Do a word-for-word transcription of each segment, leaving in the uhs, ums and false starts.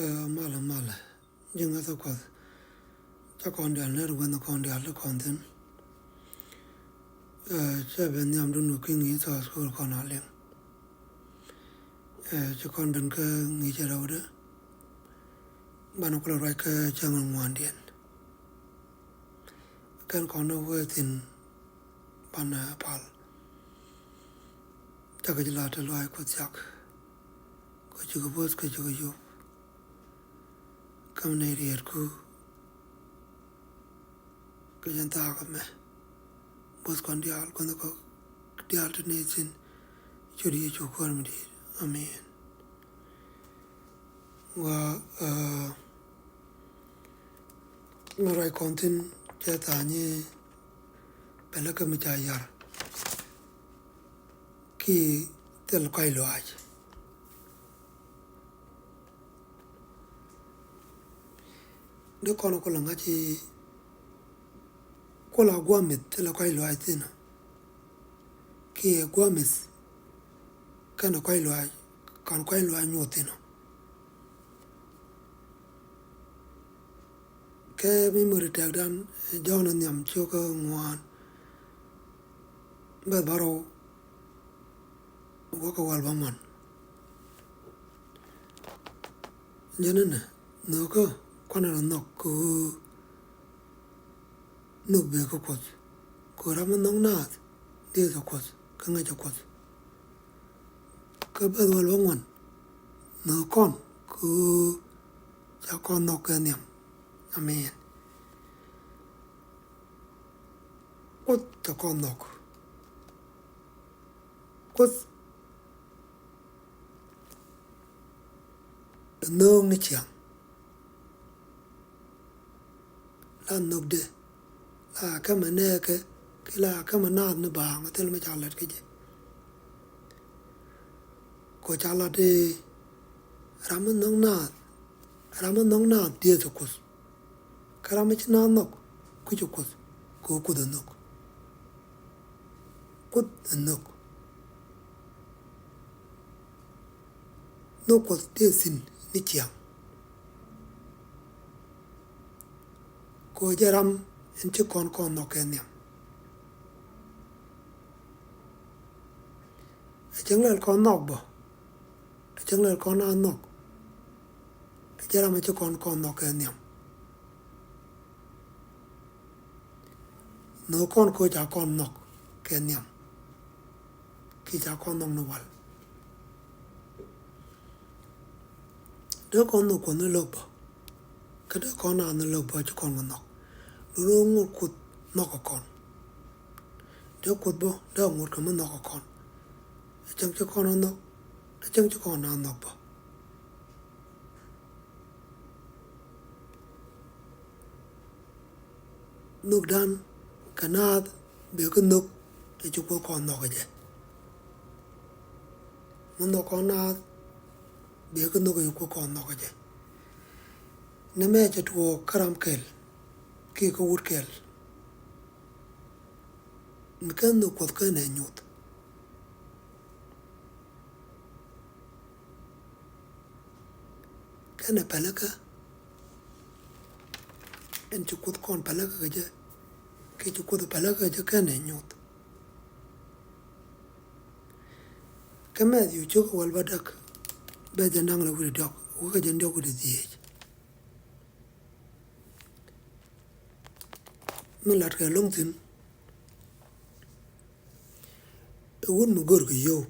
Ɛ, malɛ, malɛ. Ji̱ ŋäthä Kuɔth. Cä kɔn diaal nɛr guänh kɔn diaal ti kɔn thi̱n. Ɛ, cä ben nhiamdun wä ki̱n ŋi̱i̱c thɔɔth kul kɔn a liŋ. Ɛ, ci kɔn ben kä ŋi̱i̱c rɛwdɛ. Banɛ kulɛ ruac kä cäŋ ŋuandiɛn. Kɛn kɔn ni wee thi̱n banɛ pal. Cakɛ ji̱ la te luaac Kuoth cak. Kɛ cikɛ bo̱th kɛ cikɛ yop. Kä mi nɛy rietku kɛ jɛn thaak ɛmɛ. Bo̱th kɔn diaal, gua̱th kɔn diaal te nɛy thi̱n. Ciöt Yecu Kuäär mi di̱i̱t. Amen. Wa, ɛ, mi ruac kɔn thi̱n cɛ tha̱a̱ŋ i̱ pɛlɛ kä mi ca yar. Kiɛ thil kɔ̱a̱c luaac. Dee kɔn kulɛ ŋa̱c i̱ kula gua̱a̱th mith thilɛ kɔ̱a̱c luaac thi̱n ɔ. Kiɛ gua̱a̱th mith kɛnɛ kɔ̱a̱c luaac, kɔn kɔ̱a̱c luaac nyuɔth thi̱n ɔ. Kɛ mi mör tɛkdan, Jɔ̱ɔ̱n nhiam cio̱kä ŋuan, bɛ̈th bärɔw, wäkä wäl bäŋuan. Jɛn ɛnɛ, nhökä kuanɛ rɔ nhɔk kɛ ɣöö nhök bëë kä Kuɔth. Kɛ ɣöö ram mi nhɔk naath, diëëthɛ Kuɔth, kä ŋäcɛ Kuɔth. Kä bɛ̈th wäl bäŋuan, nhök kɔn kɛ ɣöö ca kɔn nhɔk kɛ nhiam. Amen. Kuoth cɛ kɔn nhɔk. Kuoth ɛ nhöök ni ciaŋ. La nhökdɛ, la kɛ mɛ nɛɛkɛ, kiɛ la kɛ mɛ naath ni baaŋ, thil mi ca lät kä jɛ. Kɛ ɣöö ca lat i̱ ram mi nhɔk naath, ram mi nhɔk naath diëëthɛ Kuoth. Kä ram mi ci naath nhɔk, kui̱cɛ Kuoth, kɛ ɣöö Kuoth ɛ nhök. Kuoth ɛ nhök. Nhök Kuɔth tëë thi̱n ni ciaŋ. Kɛ ɣöö jɛ ram in ci kɔn kɔn nhɔk kɛ nhiam. Ɛ cäŋ lɛl kɔn nhɔk bä. Ɛ cäŋ lɛl kɔn a nhɔk. Ɛ jɛ ram ɛ ci kɔn kɔn nhɔk kɛ nhiam. Nhök kɔn kɛ ɣöö ca kɔn nhɔk kɛ nhiam. Kiɛ ca kɔn nhɔk ni wal. Dee kɔn nhök Kuɔth ni lo̱k bä. Kä dee kɔn a ni lo̱k bä ci kɔn kɛ nhɔk. Duundɛ ŋot Kuoth nhɔk kɛ kɔn. Dee Kuoth bä, dee ŋot kɛ mi nhɔk kɛ kɔn. Ɛ cäŋ ci kɔn a nhɔk, ɛ cäŋ ci kɔn a nhɔk bä. Nhökdan kɛ naath bëë kä nhök ɛ ci Kuoth kɔn nhɔk kɛ jɛ. Mi nhɔk kɔn naath bëë kä nhök ɛ ci Kuoth kɔn nhɔk kɛ jɛ. Nɛmɛ cɛ tuɔɔk kä ram kɛl kiɛ kä wut kɛl. Mi /ken nhök Kuɔth /kenɛ nyuth. /Kenɛ pälikä. Ɛn ci Kuoth kɔn pälikä kɛ jɛ. Kiɛ ci Kuoth pälikä kɛ jɛ /kenɛ nyuth. Kä Mɛthiw cio̱kä wäl bädäk, bɛ̈th jiɛn da̱ŋ rɛw wi̱cdɛ diɔ̱k, wäkä jiɛn diɔ̱k wi̱cdɛ dhieec. Mi latkɛ ɛlɔ̱ŋ thi̱n, ɛ wut mi görkɛ yio̱w.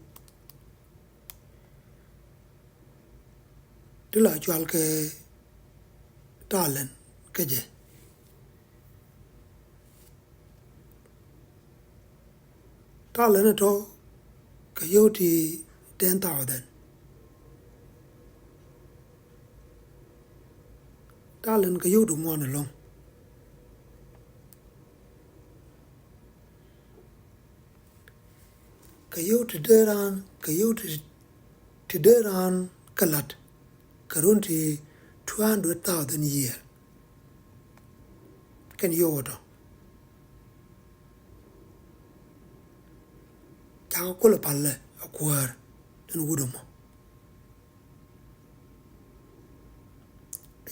Ti la cual kɛ talent kä jɛ. Talent ɛ tɔ̱ kɛ yio̱w ti ten thousand. Talent kɛ yio̱w ti ŋuan ɛlɔ̱ŋ. Kɛ yio̱w ti dee raan, kɛ yio̱w ti, ti dee raan kɛ la̱t kɛ run ti two hundred thousand year. Kɛn yio̱w ɛ tɔ̱. Cakɛ kulɛ palɛ a Kuäär ɛn wut ɛmɔ.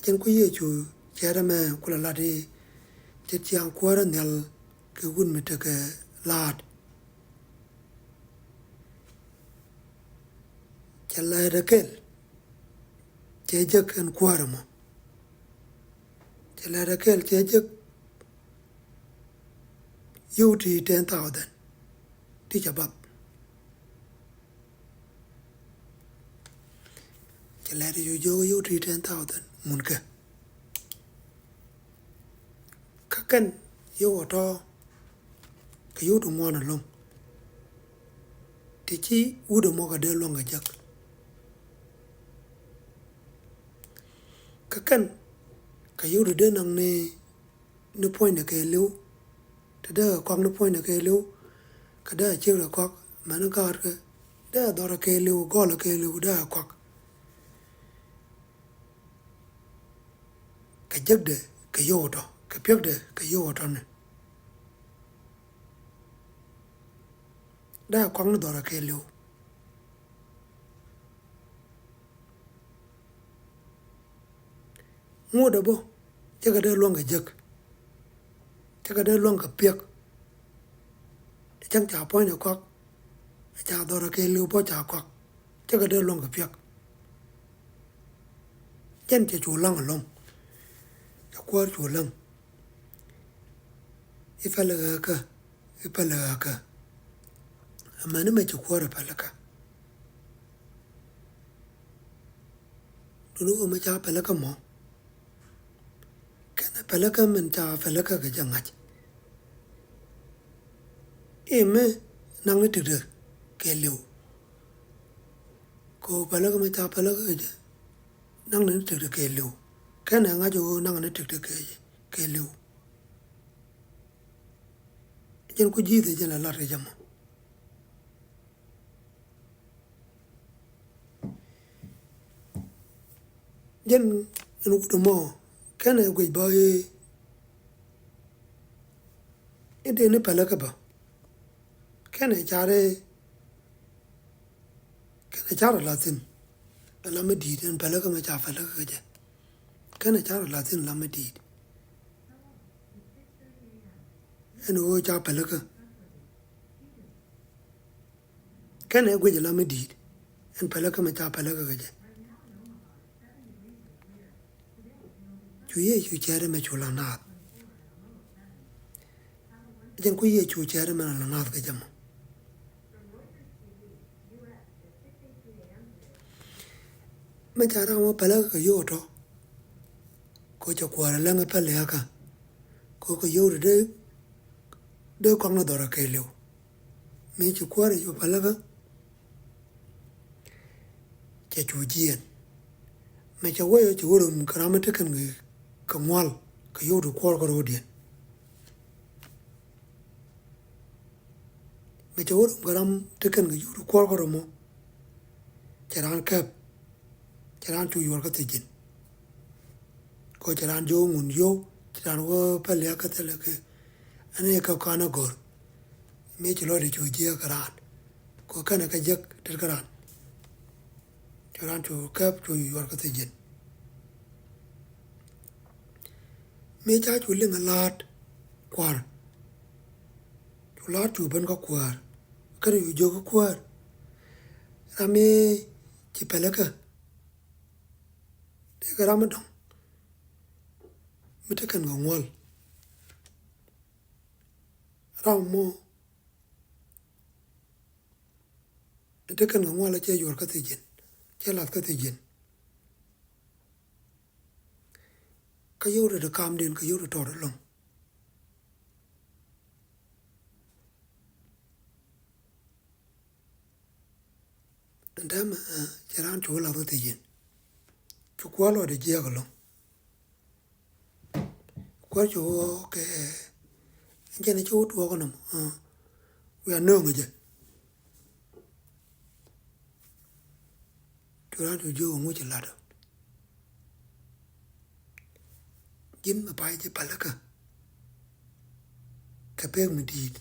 Cɛn ku Yecu cɛɛt ɛmɛ ku la lat i̱, cɛ ciaŋ kuäärä nhial kɛ wut mi tekɛ la̱a̱t. Cɛ lɛɛt ɛ kɛl, cɛ jek ɛn kuäärä mɔ. Cɛ lɛɛt ɛ kɛl, cɛ jek. Yio̱w ti ten thousand ti cɛ bath. Cɛ lɛɛt ɛ cu jiök yio̱w ti ten thousand mun kɛ. Kä kɛn yio̱w ɛ tɔ̱ kɛ yio̱w ti ŋuan ɛlɔ̱ŋ. Ti ci wut ɛmɔ kɛ dee luäŋ kɛ jek. Kä kɛn kɛ yio̱w ti dee naŋ ni, ni puɔ̱nydɛ kɛɛliw. Ti dee kɛ kɔak ni puɔ̱nydɛ kɛɛliw. Kɛ dee a ciek rɛ kɔak, mɛn ni gaatkɛ dee a dhɔr kɛɛliw, gɔl kɛɛliw dee a kɔak. Kɛ jekdɛ kɛ yio̱w ɛ tɔ̱, kɛ piekdɛ kɛ yio̱w ɛ tɔ̱ ni. Dee a kɔak ni dhɔr kɛɛliw. Ŋot ɛ bä, cä kɛ dee luäŋ kɛ jek, cä kɛ dee luäŋ kɛ piɛk. Cäŋ ca puɔ̱nydɛ kɔak, ca dhɔr kɛɛliw bä ca kɔak, cä kɛ dee luäŋ kɛ piɛk. Jɛn cɛ cu laŋ ɛlɔ̱ŋ, cɛ kuäär cu laŋ. I̱ pälɛ ɣääkä, i̱ pälɛ ɣääkä. Amäni mɛ ci kuäär ɛ pälɛ kä. Duni ɣöö mɛ ca pälɛ kä mɔ. Kɛnɛ pälɛ kä min ca pälɛ kä kɛ jɛ ŋa̱c. I̱ mi naŋ ni tikdɛ kɛɛliw. Kɛ ɣöö pälɛ kä mɛ ca pälɛ kä kɛ jɛ. Naŋ ni tikdɛ kɛɛliw. Kɛnɛ ŋa̱c ɣöö naŋ ni tikdɛ kɛ, kɛɛliw. Jɛn ku ji̱th jɛn la lat kɛ jɛ mɔ. Jɛn ɛn wut ɛmɔ kɛnɛ guic bä i̱, i̱ dee ni pälɛ kä bä. Kɛnɛ car i̱, kɛnɛ car ɛ la thi̱n. Ɛ la mi di̱i̱t ɛn pälɛ kä mɛ ca pälɛ kä jɛ. Kɛnɛ car ɛ la thi̱n la mi di̱i̱t. Ɛn ɣöö ca pälɛ kä. Kɛnɛ guic la mi di̱i̱t. Ɛn pälɛ kä mɛ ca pälɛ kä kɛ jɛ. Cu Yecu cɛɛt ɛmɛ cu la naath. Jɛn ku Yecu cɛɛt ɛmɛ la naath kɛ jɛ mɔ. Mɛ ca ram mɔ pälɛ kä kɛ yio̱w ɛ tɔ̱. Kɛ cɛ kuäär ɛ läŋ ɛ pälɛ kä. Kɛ kɛ yio̱w ti dee, dee kɔak ni dhɔr ɛ kɛɛliw. Mi ci kuäär ɛ cu pälɛ kä. Cɛ cu jiɛɛn. Mɛ cɛ wee ɔ cɛ wä rom kɛ ram mi te kɛn kɛ, kɛ ŋual kɛ yio̱w ti kuɔr kä ro̱o̱diɛn. Mɛ cɛ wä rom kɛ ram te kɛn kɛ yio̱w ti kuɔr kä rom mɔ. Cɛ raan kɛp. Cɛ raan cu yuɔr kä thiec ji̱n. Kɛ cɛ raan jiök ŋun yio̱w, cɛ raan wä pälɛ kä thilɛ kɛ. Ɛn i̱ kä kɔn a go̱r. Mi ci lɔcdɛ cu jiɛk kä raan. Kɛ kɛnɛ kä jek tet kä raan. Cu raan cu kɛp cu yuɔr kä thiec ji̱n. Mi ca cu liŋ a la̱a̱t kua̱r. Cu la̱a̱t cu ben kä kuäär. Kɛnɛ cu jiök kä kuäär. Ram mi ci pälɛ kä. Dee kɛ ram mi dɔ̱ŋ. Mi te kɛn kɛ ŋual. Ram mɔ. Te kɛn kɛ ŋual a cɛ yuɔr kä thiec ji̱n. Cɛ lath kä thiec ji̱n. Kä yio̱w ti ti kamdiɛn kɛ yio̱w ti tɔɔt ɛlɔ̱ŋ. Ɛn täämɛ, eh, cɛ raan cu wä lath kä thiec ji̱n. Cu kuäär lɔcdɛ jiääk ɛlɔ̱ŋ. Kuäär cu wä kɛ, ɛn cɛn ci wä tuɔɔk nɔmɔ, ah, wiaa nööŋ jɛ. Cu raan cu jiök ŋu ci lat ɔ. Ji̱n mi pay ci pälɛ kä. Kɛ pek mi di̱i̱t.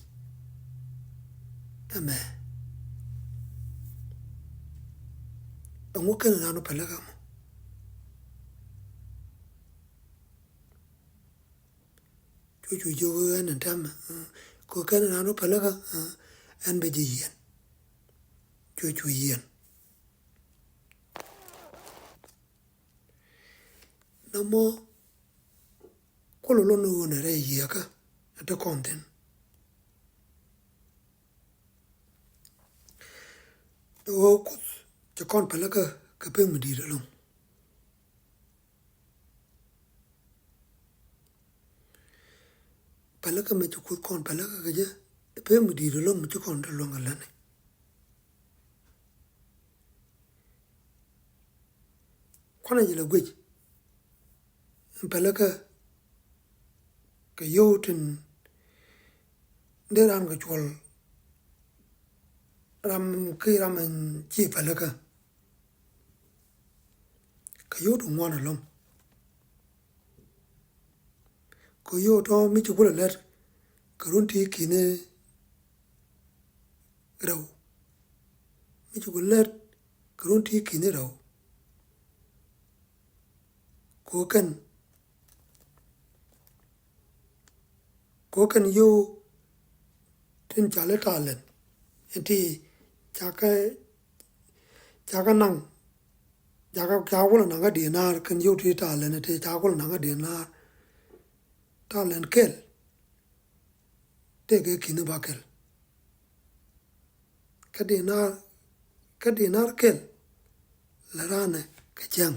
Ɛmɛ. Ɛŋu kɛn raan wä pälɛ kä mɔ. Cu jiök ɣöö ɛn ɛn täämɛ, ɛ, kɛ ɣöö kɛn raan wä pälikä, ɛ, ɛn bɛ ji̱ yiɛn. Cu cu yiɛn. Nɔmɔ Kuoth lɔ lon ɣöö nɛ rɛy yiëëkä ɛ te kɔn thi̱n. Ɣöö Kuoth cɛ kɔn pälikä kɛ pek mi di̱i̱t ɛlɔ̱ŋ. Pälikä mɛ ci Kuoth kɔn pälikä kɛ jɛ ɛ pek mi di̱i̱t ɛlɔ̱ŋ mi ci kɔn te luäŋ kɛ lätni. Kuanɛ jɛ lɛ guic. Ɛn pälikä kɛ yio̱w tin dee raan kɛ cuɔl ram ki ram ɛn ci pälikä. Kɛ yio̱w ti ŋuan ɛlɔ̱ŋ. Kɛ yio̱w tɔ̱ mi ci kulɛ lät kɛ run ti ki̱ni rɛw. Mi ci kulɛ lät kɛ run ti ki̱ni rɛw. Kɛ kɛn, kɛ kɛn yio̱w tin ca lɛ talent in ti ca kɛ, ca kɛ naŋ, ca kɛ, ca kulɛ naŋ kä dinar kɛn yio̱w ti talent in ti ca kulɛ naŋ kä dinar. Talent kɛl tëëkɛ ki̱ni ba kɛl. Kä dinar, kä dinar kɛl lɛ raan ɛ kɛ cäŋ.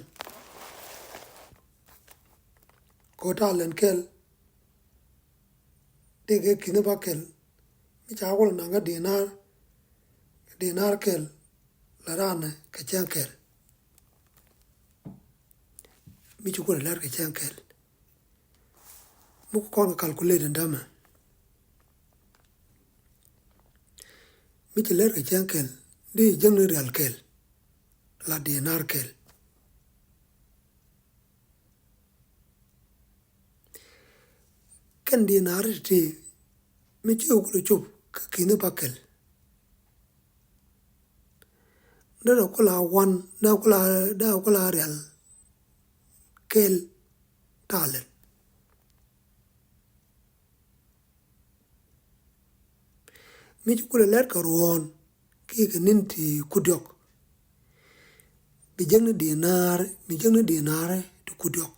Kɛ talent kɛl tëëkɛ ki̱ni ba kɛl mi ca kulɛ naŋ kä dinar, dinar kɛl lɛ raan ɛ kɛ cäŋ kɛl. Mi ci kulɛ lät kɛ cäŋ kɛl. Mi ku kɔn kɛ calculate in dämɛ. Mi ci lät kɛ cäŋ kɛl di jäŋni rial kɛl la dinar kɛl. Kɛn dinar ti mi ci kulɛ cop kɛ ki̱ni ba kɛl. Dee rɛ kula wan, dee kula, dee kula rial kɛl talent. Mi ci kulɛ lɛt kɛ ruɔ̱ɔ̱n kiɛ kɛ ni̱n ti kudiɔk. Bi jäkni dinar, bi jäkni dinar ti kudiɔk.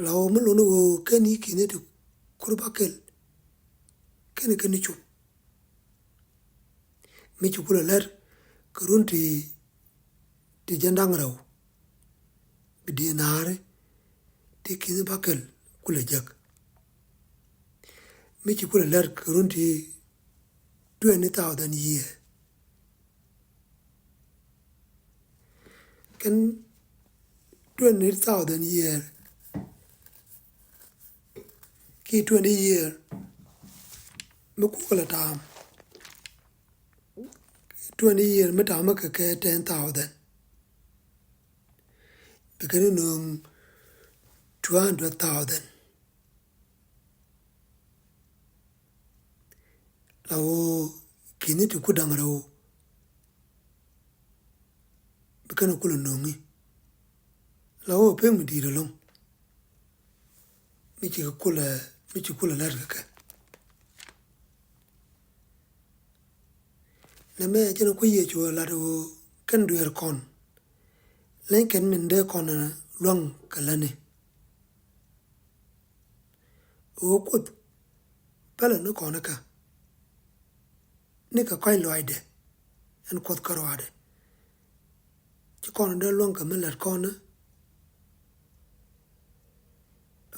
La ɣöö mi luni ɣöö kɛn i̱ ki̱ni ti kur ba kɛl. Kɛn i̱ kɛn i̱ cup. Mi ci kulɛ lɛt kɛ run ti, ti jɛn da̱ŋ rɛw. Bi dinar ti ki̱ni ba kɛl kulɛ jek. Mi ci kulɛ lɛt kɛ run ti twenty thousand year. Kɛn twenty thousand year ki twenty year mi kukɛ la ta̱a̱m. Twenty year mi ta̱a̱m mi kɛ kɛ ten thousand. Bi kɛn nööŋ two hundred thousand. La ɣöö ki̱ni ti ku da̱ŋ rɛw bi kɛn kulɛ nööŋi. La ɣöö pek mi di̱i̱t ɛlɔ̱ŋ mi ci kulɛ, mi ci kulɛ lät kɛ kɛ. Nɛmɛ cɛn ku Yecu lat ɣöö kɛn dueer kɔn leny kɛn min dee kɔn luäŋ kɛ lätni. Ɣöö Kuoth pälɛ ni kɔn ikä nikɛ kɔ̱a̱c lɔaacdɛ. Ɛn Kuoth kärɔaadɛ ci kɔn dee luäŋ kɛ mi lät kɔn.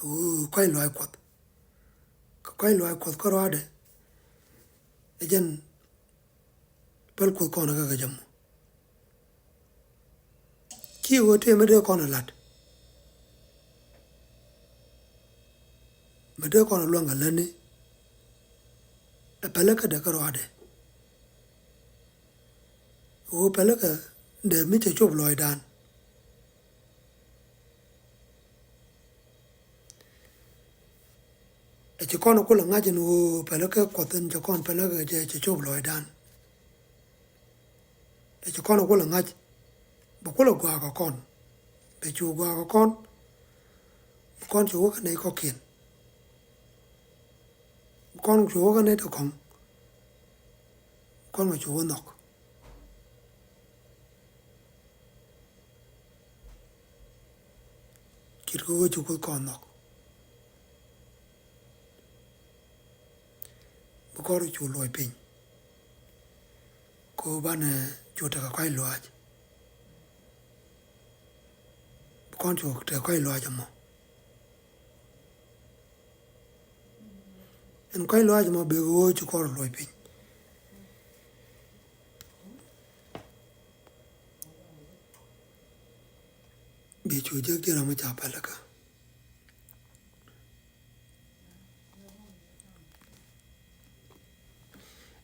Ɣöö kɔ̱a̱c lɔaac Kuɔth, kɛ kɔ̱a̱c lɔaac Kuɔth kärɔaadɛ. Ɛ jɛn päl Kuoth kɔn ikä kɛ jɛ mɔ. Ci ɣöö tëë mi dee kɔn ɛ la̱t, mi dee kɔn ɛ luäŋ kɛ lätni. Ɛ pälikä dee kärɔaadɛ. Ɣöö pälikä dee mi cɛ cop lɔɔcdan. Ɛ ci kɔn kulɛ ŋa̱c ɛn ɣöö pälikä Kuɔth ɛn cɛ kɔn pälikä cɛ, cɛ cop lɔɔcdan. Ɛ ci kɔn kulɛ ŋa̱c bɛ kulɛ gɔaa kɛ kɔn. Bɛ cu gɔaa kɛ kɔn. Bi kɔn cu wä kä nɛy kɔ̱kiɛn. Bi kɔn cu wä kä nɛy ti kɔ̱ŋ. Bi kɔn kɛ cu wä nhɔk. Ce̱tkɛ ɣöö ci Kuoth kɔn nhɔk. Bi kɔn cu luɔc piny. Kɛ ɣöö banɛ cu tekɛ kɔ̱a̱c lɔaac. Bi kɔn cu tekɛ kɔ̱a̱c lɔaac ɛmɔ. Ɛn kɔ̱a̱c lɔaac ɛmɔ bɛ ɣöö ci kɔn luɔc piny. Bi cu jek ji̱ ram mi ca pälikä.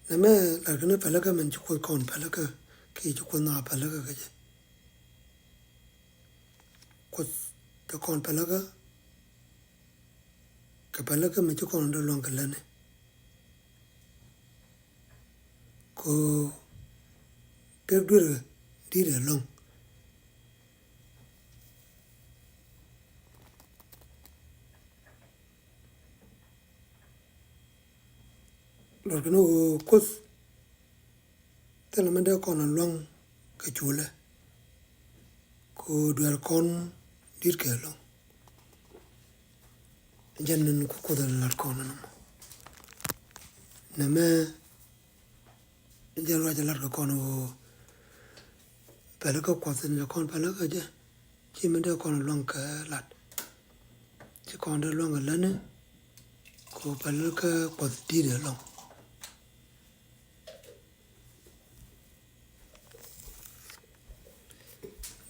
Nɛmɛ lat kɛn pälikä min ci Kuoth kɔn pälikä kiɛ ci Kuoth na pälikä kɛ jɛ. Kuoth cɛ kɔn pälikä kɛ pälikä min ci kɔn dee luäŋ kɛ lätni. Kɛ ɣöö pek dueerkɛ di̱t ɛlɔ̱ŋ. Luɔt kɛn ɣöö Kuoth thilɛ mi dee kɔn a luäŋ kɛ culɛ. Kɛ ɣöö dueer kɔn di̱t kɛ ɛlɔ̱ŋ. Jɛn ni ku Kuoth ɛ lat kɔn ɛn ɛmɔ. Nɛmɛ jɛn ruac ɛ lat kɛ kɔn ɣöö pälikä Kuɔth in cɛ kɔn pälikä jɛ. Ci mi dee kɔn luäŋ kɛ lat. Ci kɔn dee luäŋ kɛ lätni. Kɛ ɣöö pälikä Kuɔth di̱t ɛlɔ̱ŋ.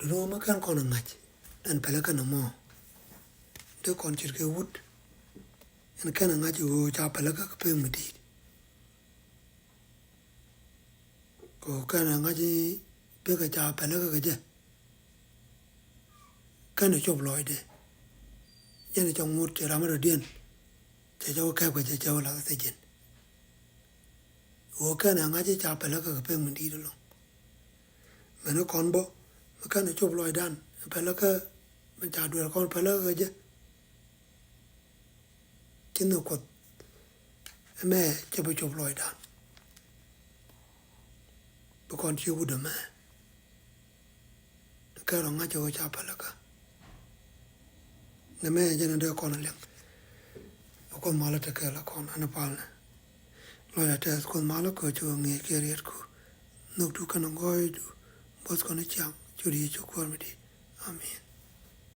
Duundɛ ɣöö mi /ken kɔn ɛ ŋa̱c ɛn pälikä nɔmɔ. Dee kɔn ce̱tkɛ wut ɛn /ken ɛ ŋa̱c ɣöö ca pälikä kɛ pek mi di̱i̱t. Kɛ ɣöö /ken ɛ ŋa̱c pek ɛ ca pälikä kɛ jɛ. /Ken ɛ cop lɔcdɛ. Jɛn ɛ cɛ ŋot cɛ ram mi dɔ̱diɛn. Cɛ jɛ wä kɛp kɛ jɛ, cɛ wä la̱th thiec ji̱n. Ɣöö /ken ɛ ŋa̱c ca pälikä kɛ pek mi di̱i̱t ɛlɔ̱ŋ. Mɛn kɔn bä mi /ken ɛ cop lɔcdan pälikä mi ca dueer kɔn pälikä kɛ jɛ. Ci nhök Kuɔth ɛmɛ cɛ bi cop lɔcdan. Bi kɔn ci wut ɛmɛ. Kɛ rɔ ŋa̱c ɣöö ca pälikä. Nɛmɛ jɛn dee kɔn liɛŋ. Kuoth malä tekɛ la kɔn ɛn palnɛ. Lɔcdä tɛth Kuoth malä kɛ cu ŋi̱i̱c kɛ rietku. Nhökdu kɛnɛ gɔɔydu. Buɔth kɔn ciaŋ. Cu di cu Kuäär mi di̱i̱t. Amen.